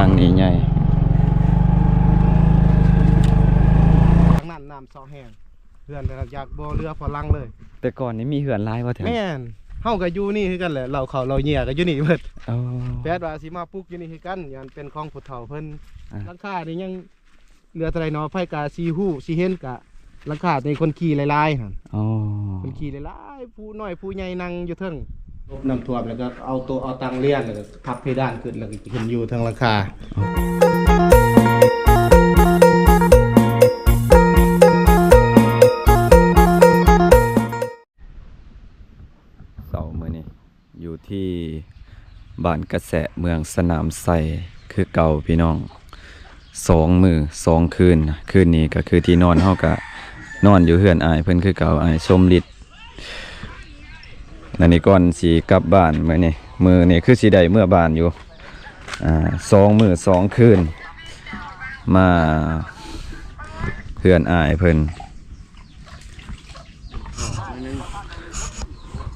ຫຼັງນີ້ໃຫຍ່ ທາງນັ້ນນ້ຳຊອກແຫ້ງ ເຮືອນແຕ່ລະຢາກບໍ່ເຫຼືອພໍຫຼັງເລີຍ. ແຕ່ກ່ອນນີ້ມີເຮືອນຫຼາຍບໍ່ແຖວ? ແມ່ນ ເຮົາກໍຢູ່ນີ້ຄືກັນແຫຼະ ເຫຼົ້າເຂົ້າເຫຼົ້າເຫຍື່ອກໍຢູ່ນີ້ເບິດ. ອໍ ແປດວ່າຊິມາປຸກຢູ່ນີ້ຄືກັນ ຍ້ອນເປັນຂອງຜູ້ເຖົ້າເພິ່ນ. ອ່າ ຫຼັງຄານີ້ຍັງເຫຼືອເທົ່າໃດເນາະ? ໃຜກໍຊິຮູ້ຊິເຫັນ ກະຫຼັງຄານີ້ຄົນຂີ່ຫຼາຍໆຫັ້ນ. ອໍ ຄົນຂີ່ຫຼາຍໆ ຜູ້ນ້ອຍຜູ້ໃຫຍ່ນັ່ງຢູ່ເທິງ. ລົບນ້ຳຖ້ວມ ແລ້ວກໍເອົາໂຕະເອົາຕັ່ງລຽນ ແລ້ວກໍພັບເພດານຂຶ້ນ ແລ້ວກໍຂຶ້ນຢູ່ເທິງຫຼັງຄາ. ເຊົ້າມື້ນີ້ຢູ່ທີ່ບ້ານກະແສະ ເມືອງສະໜາມໄຊຄືເກົ່າພີ່ນ້ອງ ສອງມື້ສອງຄືນ. ຄືນນີ້ກໍຄືທີ່ນອນ ເຮົາກໍນອນຢູ່ເຮືອນອ້າຍເພິ່ນຄືເກົ່າ ອ້າຍສົມລິດ. ອັນນີ້ກ່ອນຊິກັບບ້ານ ມື້ນີ້ ມື້ນີ້ຄືຊິໄດ້ເມືອບ້ານຢູ່ ອ່າ ສອງມື້ສອງຄືນ ມາເຮືອນອ້າຍເພິ່ນ.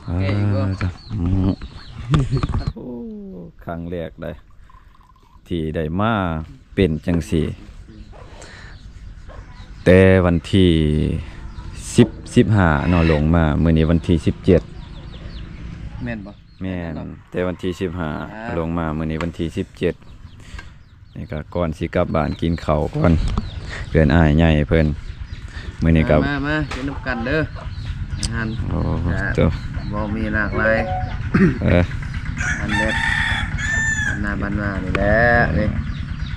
ເອີ ໂອ້ ຄັ້ງແລກໄດ໋ ທີ່ໄດ້ມາເປັນຈັ່ງຊີ້ ແຕ່ວັນທີສິບ ສິບຫ້າເນາະ ລົງມາ ມື້ນີ້ວັນທີສິບເຈັດ ແມ່ນບໍ່? ແມ່ນ ແຕ່ວັນທີສິບຫ້າ ອ່າ ລົງມາ ມື້ນີ້ວັນທີສິບເຈັດ. ນີ້ກໍກ່ອນຊິກັບບ້ານກິນເຂົ້າກ່ອນ ເຮືອນອ້າຍໃຫຍ່ເພິ່ນ. ມື້ນີ້ກໍ ມາ ມາ ມາກິນນຳກັນເດີ ອາຫານ ໂອ້ ກະ ໂຕ ບໍ່ມີຫຼາກຫຼາຍ ເອີ ອັນເດັດ ອັນໜ້າບ້ານວ່ານີ້ແຫຼະ ນີ້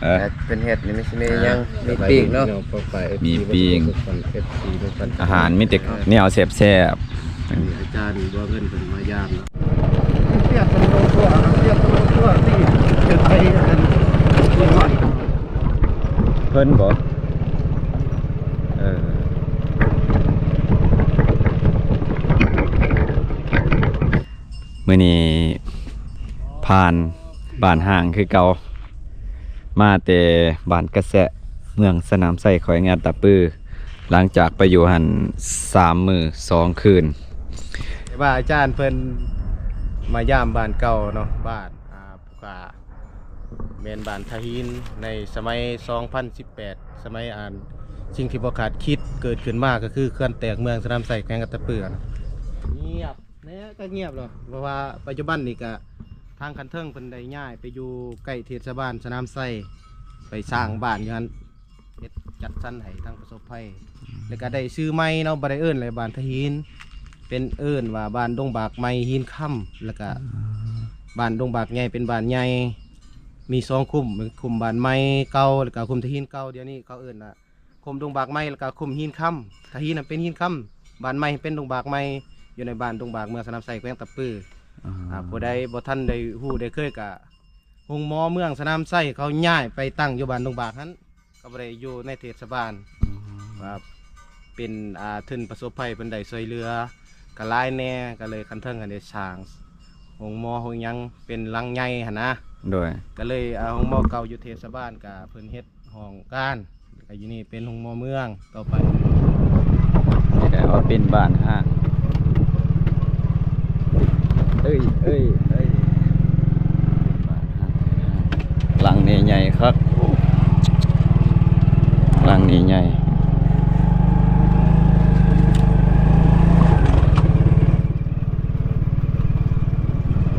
ເອີ ເປັນເຫັດນີ້ ມີຊິມີຫຍັງ ມີປີ້ງເນາະ ມີປີ້ງ ອາຫານມີແຕ່ແນວແຊບໆ. ອາຈານບົວເງິນເພິ່ນມາຢາມເນາະ ເສຍດາຍຕົວ ເສຍດາຍຕົວທີ່ຈະໄປອັນນັ້ນ ເພິ່ນບໍ ເອີ ມື້ນີ້ຜ່ານ ບ້ານຮ້າງຄືເກົ່າ ມາແຕ່ບ້ານກະແສະ ເມືອງສະໜາມໄຊ ແຂວງອັດຕະປື ຫຼັງຈາກໄປຢູ່ຫັ້ນສາມມື້ສອງຄືນ. ແຕ່ວ່າອາຈານເພິ່ນມາຢາມບ້ານເກົ່າເນາະ ບ້ານ ອ່າ ຜູ້ຂ້າແມ່ນບ້ານທ່າຫີນ ໃນສະໄໝສອງພັນສິບແປດ ສະໄໝ ອັນ ສິ່ງທີ່ບໍ່ຄາດຄິດເກີດຂຶ້ນມາ ກໍຄືເຂື່ອນແຕກ ເມືອງສະໜາມໄຊ ແຂວງອັດຕະປື ງຽບ ແນວກໍງຽບແລ້ວ ເພາະວ່າປັດຈຸບັນນີ້ກະທາງຂັ້ນເທິງເພິ່ນໄດ້ຍ້າຍໄປຢູ່ໃກ້ເທດສະບານສະໜາມໄຊ ໄປສ້າງບ້ານຢູ່ຫັ້ນ ເຮັດຈັດສັນໃຫ້ທາງປະສົບໄພ ແລ້ວກະໄດ້ຊື່ໃໝ່ເນາະ ບໍ່ໄດ້ເອີ້ນແລ້ວບ້ານທ່າຫີນ ເປັນເອີ້ນວ່າບ້ານດົງບາກໃໝ່ຫີນຄຳ ແລ້ວກະ ອ່າ ບ້ານດົງບາກໃຫຍ່ເປັນບ້ານໃຫຍ່ ມີສອງຄຸ້ມ ຄຸ້ມບ້ານໃໝ່ເກົ່າ ແລ້ວກະຄຸ້ມທ່າຫີນເກົ່າ ດຽວນີ້ເຂົາເອີ້ນວ່າ ຄຸ້ມດົງບາກໃໝ່ ແລ້ວກະຄຸ້ມຫີນຄຳ ທ່າຫີນນັ້ນເປັນຫີນຄຳ ບ້ານໃໝ່ເປັນດົງບາກໃໝ່ ຢູ່ໃນບ້ານດົງບາກ ເມືອງສະໜາມໄຊ ແຂວງອັດຕະປື. ອ່າ ອ່າ ຜູ້ໃດບໍ່ທັນໄດ້ຮູ້ໄດ້ເຄີຍກະ ໂຮງໝໍເມືອງສະໜາມໄຊ ເຂົາຍ້າຍໄປຕັ້ງຢູ່ບ້ານດົງບາກຫັ້ນ ກໍບໍ່ໄດ້ຢູ່ໃນເທດສະບານ ອືມ ວ່າເປັນ ອ່າ ທຶນປະສົບໄພ ເພິ່ນໄດ້ຊ່ວຍເຫຼືອກໍຫຼາຍແດ່ ກໍເລີຍຂັ້ນເທິງຫັ້ນໄດ້ສ້າງໂຮງໝໍໂຮງຫຍັງເປັນຫຼັງໃຫຍ່ຫັ້ນນະ ໂດຍ ກໍເລີຍ ອ່າ ໂຮງໝໍເກົ່າຢູ່ເທດສະບານກໍເພິ່ນເຮັດ ຫ້ອງການ ແລ້ວກໍຢູ່ນີ້ເປັນໂຮງໝໍເມືອງຕໍ່ໄປ ນີ້ກໍວ່າເປັນບ້ານຮ້າງ ເອີຍ ເອີຍ ເອີຍ ເປັນບ້ານຮ້າງ ຫຼັງນີ້ໃຫຍ່ຄັກ ຫຼັງນີ້ໃຫຍ່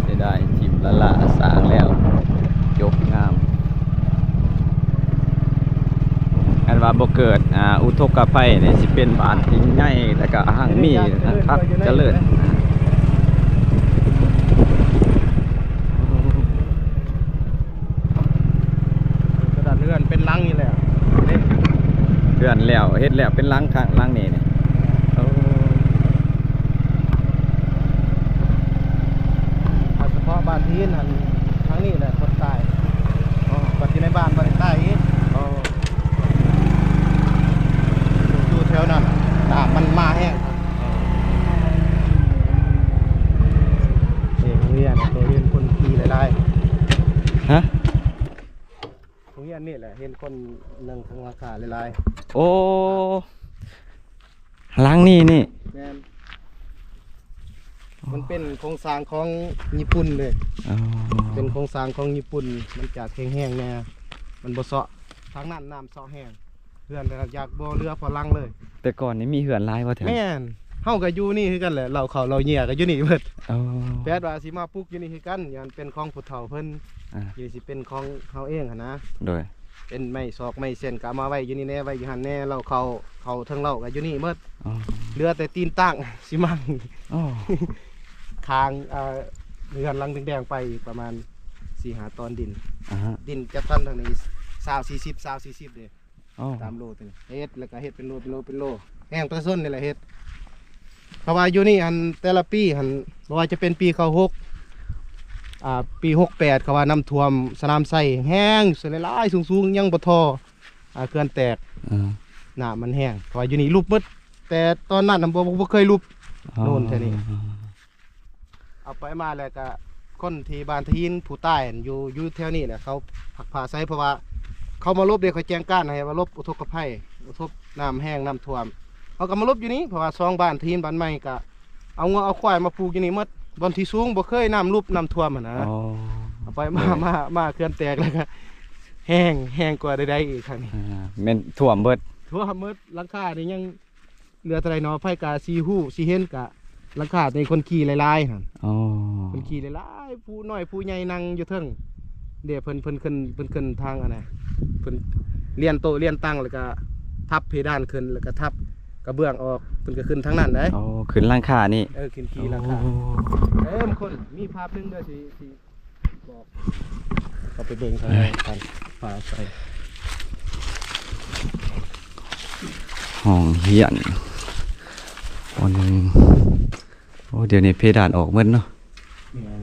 ເສຍດາຍ ຖິ້ມລ້າໆ ສ້າງແລ້ວ ຈົບງາມ. ຄັນວ່າບໍ່ເກີດ ອ່າ ອຸທົກກະໄພນີ້ ຊິເປັນບ້ານທີ່ໃຫຍ່ ແລ້ວກະຮັ່ງມີ ຄັກ ຈະເລີນ. ເຮືອນເປັນຫຼັງນີ້ແຫຼະ ເຮືອນແລ້ວ ເຮັດແລ້ວເປັນຫຼັງ ຫຼັງນີ້ ນີ້. ເອີ ເອົາສະເພາະບ້ານຫີນຫັ້ນ ທາງນີ້ແຫຼະຄົນຕາຍ ອໍ ບັດຢູ່ໃນບ້ານບໍ່ໄດ້ຕາຍອີກ ອໍ ຢູ່ແຖວນັ້ນ ນ້ຳມັນມາແຮງ ອໍ ເອີ ໂຮງຮຽນ ໂຕຮຽນຄົນຂີ່ຫຼາຍໆ ຮະ? ໂຮງຮຽນນີ້ແຫຼະ ເຫັນຄົນນັ່ງທາງຫຼັງຄາຫຼາຍໆ ໂອ້ ຫຼັງນີ້ນີ້ ແມ່ນ ມັນເປັນໂຄງສ້າງຂອງຍີ່ປຸ່ນເດ້ ອໍ ເປັນໂຄງສ້າງຂອງຍີ່ປຸ່ນ ມັນຈະແຂງແຮງແດ່ ມັນບໍ່ເຊາະ ທາງນັ້ນນ້ຳເຊາະແຮງ ເຮືອນແຕ່ລະຢາກບໍ່ເຫຼືອພໍຫຼັງເລີຍ. ແຕ່ກ່ອນນີ້ມີເຮືອນຫຼາຍບໍ່ແຖວ? ແມ່ນ ເຮົາກໍຢູ່ນີ້ຄືກັນແຫຼະ ເລົ້າເຂົ້າເລົ້າເຫຍື້ອກໍຢູ່ນີ້ເບິດ. ອໍ ແປດວ່າຊິມາປຸກຢູ່ນີ້ຄືກັນ ຍ້ອນເປັນຂອງຜູ້ເຖົ້າເພິ່ນ ອ່າ ຢູ່ນີ້ຊິເປັນຂອງເຮົາເອງຫັ້ນນະ. ໂດຍ ເປັນໄມ້ຊອກໄມ້ເສັ້ນກໍເອົາມາໄວ້ຢູ່ນີ້ແດ່ ໄວ້ຢູ່ຫັ້ນແດ່ ເລົ້າເຂົ້າ ເຂົ້າເທິງເລົ້າກໍຢູ່ນີ້ເບິດ. ອໍ ເຫຼືອແຕ່ຕີນຕັ້ງຊິມັງ. ອໍ ຂ້າງ ເອີ ເຮືອນຫຼັງແດງໆໄປອີກປະມານສີ່ຫ້າຕອນດິນ ອ່າຮະ ດິນຈັດສັນທາງນີ້ຊາວສີ່ສິບ ຊາວສີ່ສິບເດ້. ອໍ ຕາມໂລຕົວນີ້ ເຮັດ ແລ້ວກໍເຮັດເປັນໂລ ເປັນໂລ ເປັນໂລ ແຮງປະຊາຊົນນີ້ແຫຼະເຮັດ. ເພາະວ່າຢູ່ນີ້ຫັ້ນ ແຕ່ລະປີຫັ້ນ ບໍ່ວ່າຈະເປັນປີເກົ້າຫົກ ອ່າ ປີຫົກແປດ ເຂົາວ່ານ້ຳຖ້ວມສະໜາມໄຊແຮງ ຫຼາຍໆ ສູງໆ ຍັງບໍ່ທໍ່ ອ່າ ເຂື່ອນແຕກ ອ່າ ນ້ຳມັນແຮງ ເພາະວ່າຢູ່ນີ້ຫຼຸບເບິດ ແຕ່ຕອນນັ້ນນະ ບໍ່ ບໍ່ເຄີຍຫຼຸບ ອໍ ໂນນແຖວນີ້. ເອົາໄປມາແລ້ວກະຄົນທີ່ບ້ານທະຫີນຜູ້ຕາຍຫັ້ນ ຢູ່ ຢູ່ແຖວນີ້ແຫຼະ ເຂົາພັກພາໄສ ເພາະວ່າເຂົາມາຫຼົບເດ້ ເຂົາແຈ້ງການໃຫ້ວ່າຫຼົບອຸທົກກະໄພ ອຸທົກນ້ຳແຮງ ນ້ຳຖ້ວມ ເຂົາກໍມາຫຼົບຢູ່ນີ້ ເພາະວ່າສອງບ້ານທະຫີນບ້ານໃໝ່ກະເອົາງົວເອົາຄວາຍມາຜູກຢູ່ນີ້ໝົດ ບ່ອນທີ່ສູງບໍ່ເຄີຍນ້ຳຫຼຸບນ້ຳຖ້ວມຫັ້ນນະ. ອໍ ເອົາໄປມາ ໂດຍ ມາ ມາເຂື່ອນແຕກແລ້ວກະແຮງ ແຮງກວ່າໃດໆອີກຄັ້ງນີ້. ອ່າ ແມ່ນຖ້ວມເບິດ ຖ້ວມໝົດ ຫຼັງຄານີ້ຍັງ ເຫຼືອເທົ່າໃດເນາະ ໃຜກະຊິຮູ້ຊິເຫັນ ກະຫຼັງຄານີ້ຄົນຂີ່ຫຼາຍໆຫັ້ນ. ອໍ ຄົນຂີ່ຫຼາຍໆ ຜູ້ນ້ອຍຜູ້ໃຫຍ່ນັ່ງຢູ່ເທິງເດ້. ເພິ່ນ ເພິ່ນຂຶ້ນ ເພິ່ນຂຶ້ນທາງອັນນະ ເພິ່ນລຽນໂຕະລຽນຕັ່ງ ແລ້ວກະທັບເພດານຂຶ້ນ ແລ້ວກະທັບກະເບື້ອງອອກ ເພິ່ນກະຂຶ້ນທາງນັ້ນໄດ໋. ອໍ ຂຶ້ນຫຼັງຄານີ້ ເອີ ຂຶ້ນຂີ່ຫຼັງຄາ. ໂອ້ ເອີ ຄົນ ມີພາບໜຶ່ງເດີ ຊິ ຊິ ບອກ ເຂົ້າໄປເບິ່ງທາງໃນກັນ ພາໄປ. ຫ້ອງຮຽນ ໂອ້ ດຽວນີ້ເພດານອອກໝົດເນາະ. ແມ່ນ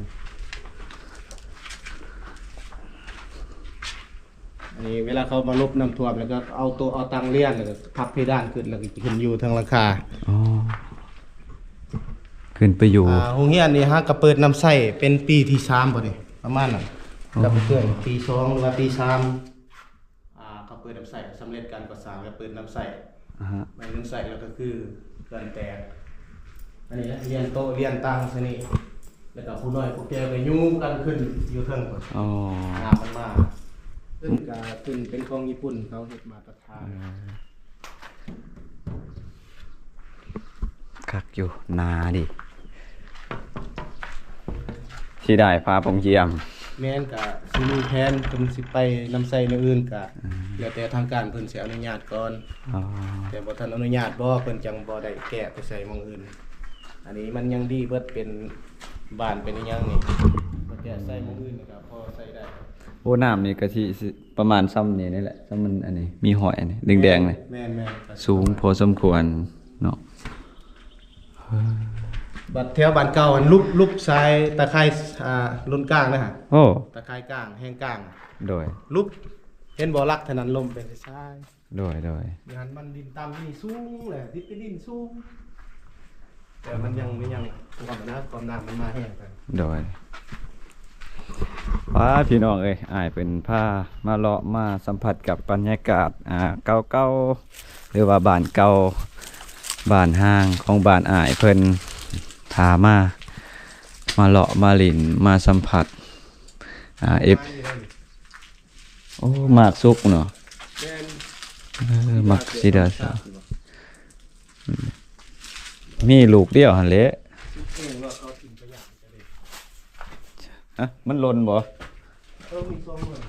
ອັນນີ້ເວລາເຂົາມາຫຼົບນ້ຳຖ້ວມ ແລ້ວກໍເອົາໂຕະເອົາຕັ່ງລຽນ ແລ້ວກໍພັບເພດານຂຶ້ນ ແລ້ວກໍຂຶ້ນຢູ່ເທິງຫຼັງຄາ. ອໍ ຂຶ້ນໄປຢູ່ ອ່າ ໂຮງຮຽນນີ້ຫາກໍເປີດນ້ຳໃຊ້ເປັນປີທີສາມບໍ່ນີ້ ປະມານນັ້ນ. ອໍ ກໍເປັນປີສອງ ຫຼືວ່າປີສາມ ອ່າ ເຂົາເປີດນ້ຳໃຊ້ ສຳເລັດການກໍ່ສ້າງ ແລ້ວເປີດນ້ຳໃຊ້. ອ່າຮະ ແມ່ນນ້ຳໃຊ້ ແລ້ວກໍຄືເຂື່ອນແຕກ. ອັນນີ້ແຫຼະ ລຽນໂຕະລຽນຕັ່ງຊະນີ້ ແລ້ວກໍຜູ້ນ້ອຍຜູ້ແກ່ໄປຍຸງກັນຂຶ້ນຢູ່ເທິງພຸ້ນ. ອໍ ນ້ຳມັນມາ ຂຶ້ນກະຂຶ້ນເປັນຂອງຍີ່ປຸ່ນ ເຂົາເຮັດມາ ອ່າ ຄັກຢູ່ ໜາດີ. ຊິໄດ້ພາໄປຢ້ຽມ. ແມ່ນ ກະຊິມີແຜນ ເພິ່ນຊິໄປນຳໃຊ້ແນວອື່ນ ກະ ອ່າ ແລ້ວແຕ່ທາງການເພິ່ນຊິອະນຸຍາດກ່ອນ. ອໍ ແຕ່ບໍ່ທັນອະນຸຍາດບໍ່ ເພິ່ນຈັ່ງບໍ່ໄດ້ແກະໄປໃສ່ໝ່ອງອື່ນ. ອັນນີ້ມັນຍັງດີເບິດ ເປັນບ້ານເປັນອີ່ຫຍັງນີ້ ມາແກະໃສ່ໝ່ອງອື່ນກະພໍໃຊ້ໄດ້. ໂອ້ ນ້ຳນີ້ກະຊິ ຊິປະມານຊ່ຳນີ້ນີ້ແຫຼະ ຊ່ຳມັນອັນນີ້ມີຫອຍອັນນີ້ແດງໆນີ້. ແມ່ນໆ ສູງພໍສົມຄວນເນາະ. ບັດແຖວບ້ານເກົ່າຫັ້ນ ຫຼຸບ ຫຼຸບສາຍຕາຂ່າຍ ອ່າ ລຸ້ນກາງນະ. ໂອ້ ຕາຂ່າຍກາງ ແຮງກາງ. ໂດຍ ຫຼຸບ ເຫັນບໍ່ ຫຼັກເທົ່ານັ້ນ ລົມໄປສາຍ. ໂດຍໆ ຢູ່ຫັ້ນມັນດິນຕ່ຳ ນີ້ສູງແຫຼະ ຕິດເປັນດິນສູງ ແຕ່ມັນຍັງ ມັນຍັງຖ້ວມນະ ຄວາມນ້ຳມັນມາແຮງໄປ. ໂດຍ ປ້າ ພີ່ນ້ອງເອີຍ ອ້າຍເພິ່ນພາມາເລາະມາສຳຜັດກັບບັນຍາກາດ ອ່າ ເກົ່າໆ ຫຼືວ່າບ້ານເກົ່າ ບ້ານຮ້າງຂອງບ້ານອ້າຍເພິ່ນ ພາມາ ມາເລາະມາຫຼິ້ນ ມາສຳຜັດ ອ່າ ເອັບ ໂອ້ ໝາກສຸກເນາະ. ແມ່ນ ເອີ ໝາກສີດາສາວ ມີລູກດຽວຫັ້ນແຫຼະ. ຮະ ມັນຫຼົ່ນບໍ່? ເອີ ມີສອງໜ່ວຍ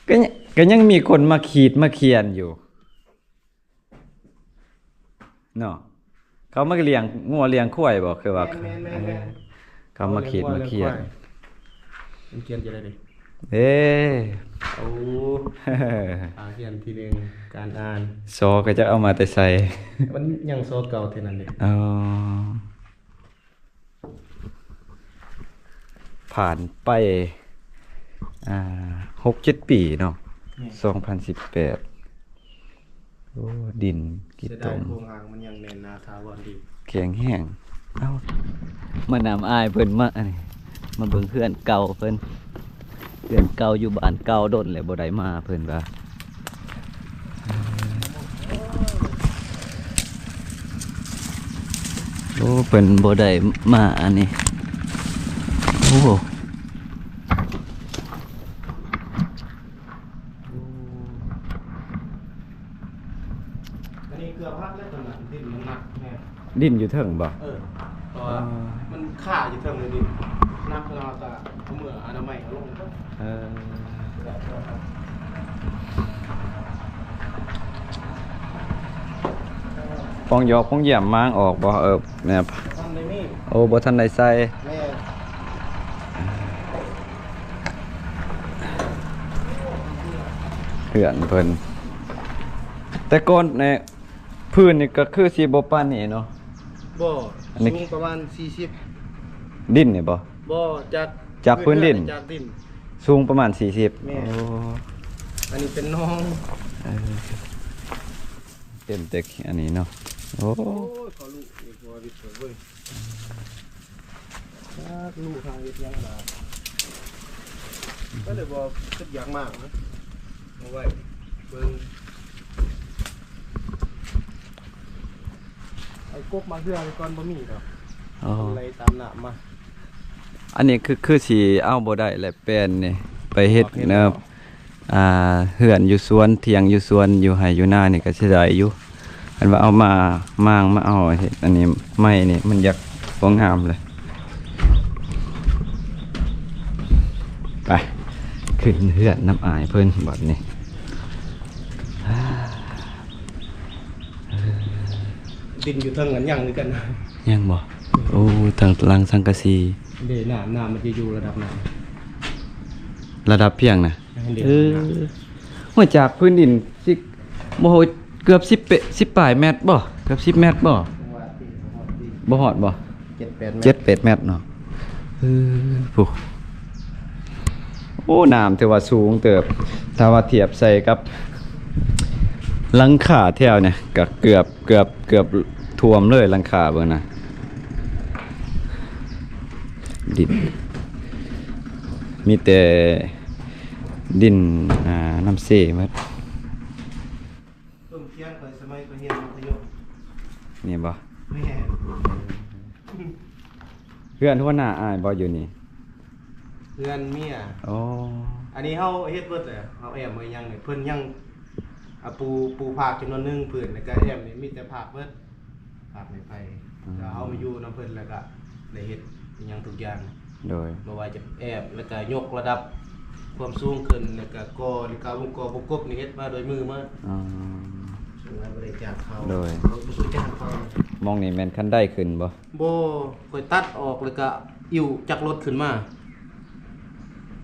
ກໍຍັງ ກໍຍັງມີຄົນມາຂີດມາຂຽນຢູ່. ເນາະ ເຂົາມາລ້ຽງງົວລ້ຽງຄວາຍບໍ່? ຄືວ່າ ແມ່ນໆໆໆ ເຂົາມາຂີດມາຂຽນ ມັນຂຽນຈັ່ງໃດນີ້? ເດ້ ໂອ້ ອ່າ ຂຽນທີໜຶ່ງ ການອ່ານ ຊ ກໍຈັກເອົາມາແຕ່ໃສ ມັນຍັງ ຊ ເກົ່າເທົ່ານັ້ນເດ້. ອໍ ຜ່ານໄປ ອ່າ ຫົກເຈັດປີເນາະ ແມ່ນ ສອງພັນສິບແປດ. ໂອ້ ດິນກິດຕົມ ເສຍດາຍໂຄງຮ່າງມັນຍັງແໜ້ນໜາຖາວອນດີ ແຂງແຮງ. ເອົ້າ ມານຳອ້າຍເພິ່ນມາ ອັນນີ້ ມາເບິ່ງເຮືອນເກົ່າເພິ່ນ ເຮືອນເກົ່າຢູ່ບ້ານເກົ່າ ດົນແລ້ວບໍ່ໄດ້ມາ ເພິ່ນວ່າ. ໂອ້ ເພິ່ນບໍ່ໄດ້ມາອັນນີ້. ໂອ້ ດິນຢູ່ເທິງບໍ່? ເອີ ເພາະວ່າ ອ່າ ມັນຄາຢູ່ເທິງເລີຍດິນ ໜັກເນາະ ກໍເອົາເມືອອະນາໄມເອົາລົງເທິງ. ເອີ ປ່ອງຢອກປ່ອງຢ້ຽມມ້າງອອກບໍ່? ເອີ ແມ່ນ ບໍ່ທັນໄດ້ມີ. ໂອ້ ບໍ່ທັນໄດ້ໃສ່. ແມ່ນ. ເຮືອນເພິ່ນ ແຕ່ກ່ອນນີ້ ພື້ນນີ້ກໍຄືຊິບໍ່ປານນີ້ເນາະ. ບໍ່ ອັນນີ້ ສູງປະມານສີ່ສິບ. ດິນນີ້ບໍ່? ບໍ່ ຈາກ ຈາກພື້ນດິນ ຈາກດິນ ສູງປະມານສີ່ສິບ. ແມ່ນ. ໂອ້ ອັນນີ້ເປັນໜອງ. ເອີ ເຕັມແຕ່ອັນນີ້ເນາະ. ໂອ້ ໂອ້ຍ ຂໍລູກອີກບໍ່ວິດເວີຍ. ຈັກລູກຫາເຮັດຫຍັງລະ ກໍເລີຍບໍ່ຄິດຢາກມາເນາະ ເອົາໄວ້ເບິ່ງ ໄອ້ກົກມາເຮືອໄວ້ກ່ອນ ບໍ່ມີດອກ. ອໍ ໄລ່ຕາມນ້ຳມາ. ອັນນີ້ຄື ຄືຊິເອົາບໍ່ໄດ້ແຫຼະ ແປ້ນນີ້ ໄປເຮັດ ເອີ ອ່າ ເຮືອນຢູ່ສວນ ຖຽງຢູ່ສວນ ຢູ່ໄຮ່ຢູ່ນານີ້ກໍເສຍດາຍຢູ່. ຄັນວ່າເອົາມາມ້າງ ມາເອົາເຮັດອັນນີ້ໃໝ່ນີ້ ມັນຢາກບໍ່ງາມເລີຍ. ໄປ ຂຶ້ນເຮືອນນຳອ້າຍເພິ່ນບັດນີ້. ດິນຢູ່ເທິງນັ້ນຍັງຄືກັນ. ຍັງບໍ່? ໂອ້ ທາງຫຼັງສັງກະສີເດ້. ນ້ຳ ນ້ຳມັນຈະຢູ່ລະດັບນັ້ນ ລະດັບພຽງນະ. ເອີ ໂອ້ຍ ຈາກພື້ນດິນຊິ ບໍ່ຮູ້ ເກືອບສິບ ສິບປາຍແມັດບໍ່? ເກືອບສິບແມັດບໍ່? ບໍ່ຮອດບໍ່? ເຈັດແປດແມັດ ເຈັດແປດແມັດເນາະ. ເອີ ຜູ້ ໂອ້ ນ້ຳຖືວ່າສູງເຕີບ ຖ້າວ່າທຽບໃສ່ກັບຫຼັງຄາແຖວນີ້ ກະເກືອບ ເກືອບ ເກືອບຖ້ວມເລີຍຫຼັງຄາເບິ່ງນະ. ດິນ ມີແຕ່ດິນ ອ່າ ນ້ຳເຊໝົດ. ເບິ່ງຂຽນຂ້ອຍສະໄໝຂ້ອຍຮຽນມັດທະຍົມນີ້ບໍ່? ແມ່ນ. ເຮືອນຫົວໜ້າອ້າຍບໍ່ຢູ່ນີ້? ເຮືອນເມຍ. ອໍ ອັນນີ້ເຮົາເຮັດເບິດແຫຼະ ເຮົາແອ້ມເອົາຫຍັງນີ້ ເພິ່ນຍັງ ອ່າ ປູ ປູພາກຈຳນວນໜຶ່ງພື້ນ ແລ້ວກະແອ້ມນີ້ມີແຕ່ພາກເບິດ ພາກໄມ້ໄຜ່. ອືມ ແລ້ວເຮົາມາຢູ່ນຳເພິ່ນ ແລ້ວກະໄດ້ເຮັດອີ່ຫຍັງທຸກຢ່າງ. ໂດຍ ບໍ່ວ່າຈະແອ້ມ ແລ້ວກະຍົກລະດັບຄວາມສູງຂຶ້ນ ແລ້ວກະກໍ່ ແລ້ວກະວົງກໍ່ວົງກົບນີ້ເຮັດມາໂດຍມືໝົດ. ອໍ ສ່ວນຫຼາຍບໍ່ໄດ້ຈ້າງເຂົາ. ໂດຍ ເຂົາບໍ່ຊື້ຈ້າງເຂົາ. ໝ່ອງນີ້ແມ່ນຄັນໄດຂຶ້ນບໍ່? ບໍ່ ຂ້ອຍຕັດອອກ ແລ້ວກະອິ້ວຈັກລົດຂຶ້ນມາ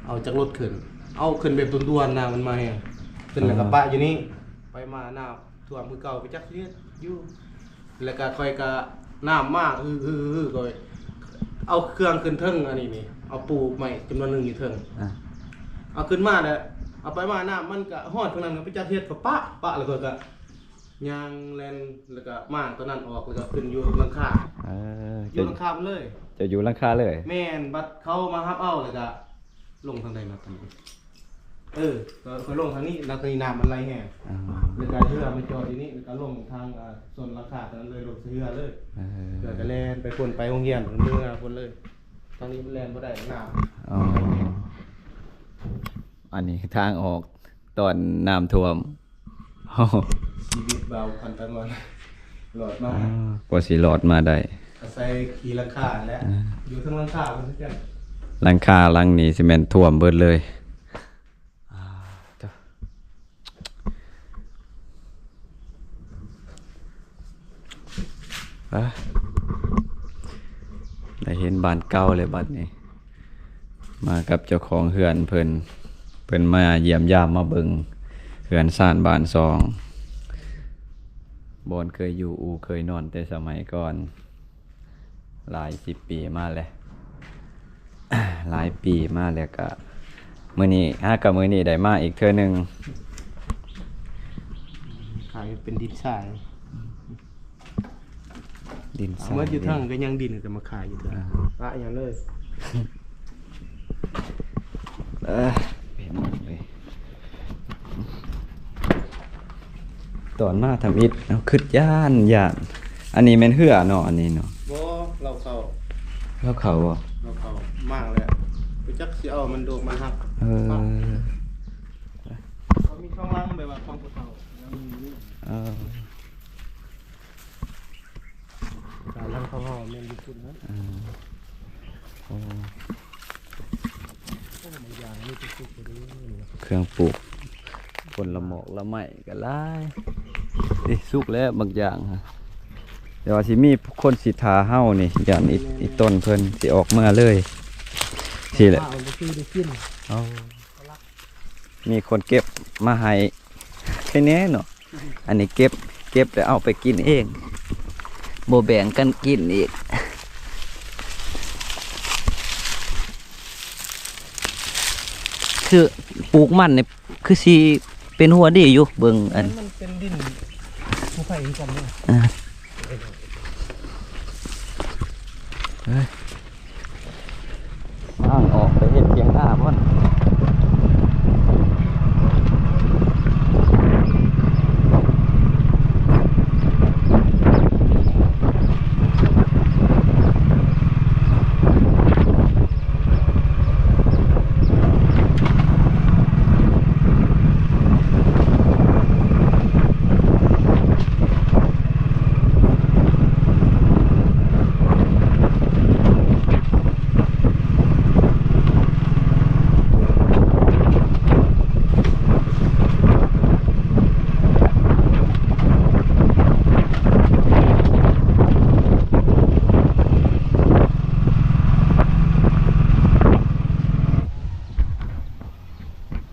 ເອົາຈັກລົດຂຶ້ນ ເອົາຂຶ້ນແບບດ່ວນໆນະ ມັນມາແຮງ ຂຶ້ນແລ້ວກະປະຢູ່ນີ້ ໄປມານ້ຳຖ້ວມຄືເກົ່າ ໄປຈັກຊິເຮັດຢູ່. ແລ້ວກະຂ້ອຍກະ ນ້ຳມາ ຮືໆໆ ຂ້ອຍເອົາເຄື່ອງຂຶ້ນເທິງ ອັນນີ້ນີ້ ເອົາປູໄມ້ຈຳນວນໜຶ່ງຢູ່ເທິງ ອ່າ ເອົາຂຶ້ນມາແລ້ວ ເອົາໄປມາ ນ້ຳມັນກະຮອດເທິງນັ້ນ ກະໄປຈັກເຮັດ ກະປະ ປະ ແລ້ວຂ້ອຍກະ ຍ່າງແລ່ນ ແລ້ວກະມ້າງຕົວນັ້ນອອກ ແລ້ວກະຂຶ້ນຢູ່ຫຼັງຄາ. ເອີ ຢູ່ຫຼັງຄາມັນເລີຍ. ເຈົ້າຢູ່ຫຼັງຄາເລີຍ? ແມ່ນ. ບັດເຂົາມາຮັບເອົາ ແລ້ວກະລົງທາງໃດມາທາງນີ້? ເອີ ຂ້ອຍລົງທາງນີ້ ແລ້ວທາງນີ້ນ້ຳມັນໄຫຼແຮງ ອ່າ ແລ້ວກະເຮືອມາຈອດຢູ່ນີ້ ແລ້ວກະລົງທາງ ອ່າ ສົ້ນຫຼັງຄາຕົວນັ້ນເລີຍ ລົງໃສ່ເຮືອເລີຍ. ເອີ ແລ້ວກະແລ່ນໄປພຸ້ນ ໄປໂຮງຮຽນ ເມືອພຸ້ນເລີຍ. ທາງນີ້ມັນແລ່ນບໍ່ໄດ້ ນ້ຳ. ອໍ ອັນນີ້ທາງອອກ ຕອນນ້ຳຖ້ວມ. ໂອ້ ຊີວິດບ່າວພັນຕາງອນ ລອດມາ ອ່າ ກວ່າຊິລອດມາໄດ້ ອາໄສຂີ່ຫຼັງຄາແຫຼະ. ອ່າ ຢູ່ເທິງຫຼັງຄາເພິ່ນຄືກັນ. ຫຼັງຄາຫຼັງນີ້ຊິແມ່ນຖ້ວມເບິດເລີຍ. ອ່າ ເຈົ້າ ໄປ ໄດ້ເຫັນບ້ານເກົ່າແລ້ວບັດນີ້. ມາກັບເຈົ້າຂອງເຮືອນເພິ່ນ ເພິ່ນມາຢ້ຽມຢາມມາເບິ່ງເຮືອນຊານບ້ານຊ່ອງ ບ່ອນເຄີຍຢູ່ອູ່ເຄີຍນອນແຕ່ສະໄໝກ່ອນ ຫຼາຍສິບປີມາແລ້ວ ຫຼາຍປີມາແລ້ວ. ກະມື້ນີ້ ຫາກະມື້ນີ້ໄດ້ມາອີກເທື່ອໜຶ່ງ. ຂາຍເປັນດິນຊາຍ. ດິນຊາຍ ເອົາເໝິດຢູ່ເທິງກໍຍັງດິນ ກໍມາຂາຍຢູ່ເທິງ. ອ່າ ປະຫຍັງເລີຍ. ເອີ ເປັນເລີຍ ຕອນມາທຳອິດເຮົາຄິດຢ້ານ ຢ້ານ. ອັນນີ້ແມ່ນເຮືອເນາະ ອັນນີ້ເນາະ. ບໍ່ ລາວເຂົ້າ ລາວເຂົ້າບໍ່? ລາວເຂົ້າ ມ້າງແລ້ວ ບໍ່ຈັກຊິເອົາມັນໂດກມັນຫັກ. ເອີ ເຂົາມີຊ່ອງຫຼັງ ແບບວ່າຂອງຜູ້ເຖົ້າ ຍັງມີ. ເອີ. ຫຼັງເຂົາເຮົາແມ່ນຢູ່ພຸ້ນນະ. ອືມ ໂອ້ ໂອ້ ບາງຢ່າງນີ້ກໍສຸກໄປເດ້. ເຄື່ອງປູກ ຜົນລະໝອກລະໄມ້ກໍຫຼາຍ. ເອີ ສຸກແລ້ວບາງຢ່າງ ແຕ່ວ່າຊິມີຄົນຊິຖ້າເຮົານີ້ ຢ້ານອີ ອີ່ຕົນເພິ່ນຊິອອກເມືອເລີຍ ຊີ້ແຫຼະ. ເອົາໄປຊື້ໄດ້ກິນ. ເອົາ ມີຄົນເກັບມາໃຫ້ ແຄ່ແນ່ເນາະ. ອັນນີ້ເກັບ ເກັບແລ້ວເອົາໄປກິນເອງ ບໍ່ແບ່ງກັນກິນອີກ. ຄືປູກມັນນີ້ຄືຊິເປັນຫົວດີຢູ່ ເບິ່ງອັນ ມັນເປັນດິນພູໄຟຄືກັນເນາະ. ອ່າ ເອີຍ ທາງອອກໄປເຮັດຖຽງນາພຸ້ນ.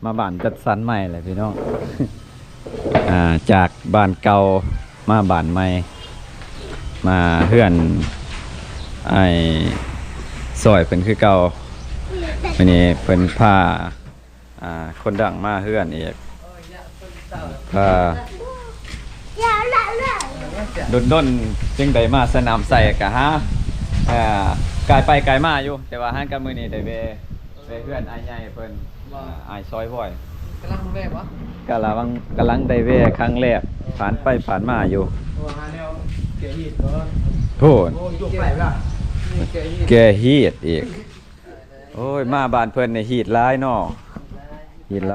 ມາບ້ານຈັດສັນໃໝ່ແຫຼະພີ່ນ້ອງ. ອ່າ ຈາກບ້ານເກົ່າມາບ້ານໃໝ່ ມາເຮືອນອ້າຍຊອຍເພິ່ນຄືເກົ່າ. ມື້ນີ້ເພິ່ນພາ ອ່າ ຄົນດັງມາເຮືອນອີກ ພາ ດົນໆຈຶ່ງໄດ້ມາສະໜາມໄຊ ກະຫາ ເອີ ກາຍໄປກາຍມາຢູ່ ແຕ່ວ່າຫາກະມື້ນີ້ໄດ້ແວ່ ແວ່ເຮືອນອ້າຍໃຫຍ່ເພິ່ນ ວ່າ ອ່າ ອ້າຍຊອຍວອຍ ກຳລັງແວ່ບໍ່? ກະລະວັງ ກຳລັງໄດ້ແວ່ຄັ້ງແລກ ຜ່ານໄປຜ່ານມາຢູ່. ໂອ້ ຫາແນວແກະຮີດກ່ອນ. ໂພດ ໂອ້ ຍົກໄປລະ ແກະຮີດ ແກະຮີດອີກ. ໂອ້ຍ ມາບ້ານເພິ່ນນີ້ຮີດຫຼາຍເນາະ ຮີດຫຼາ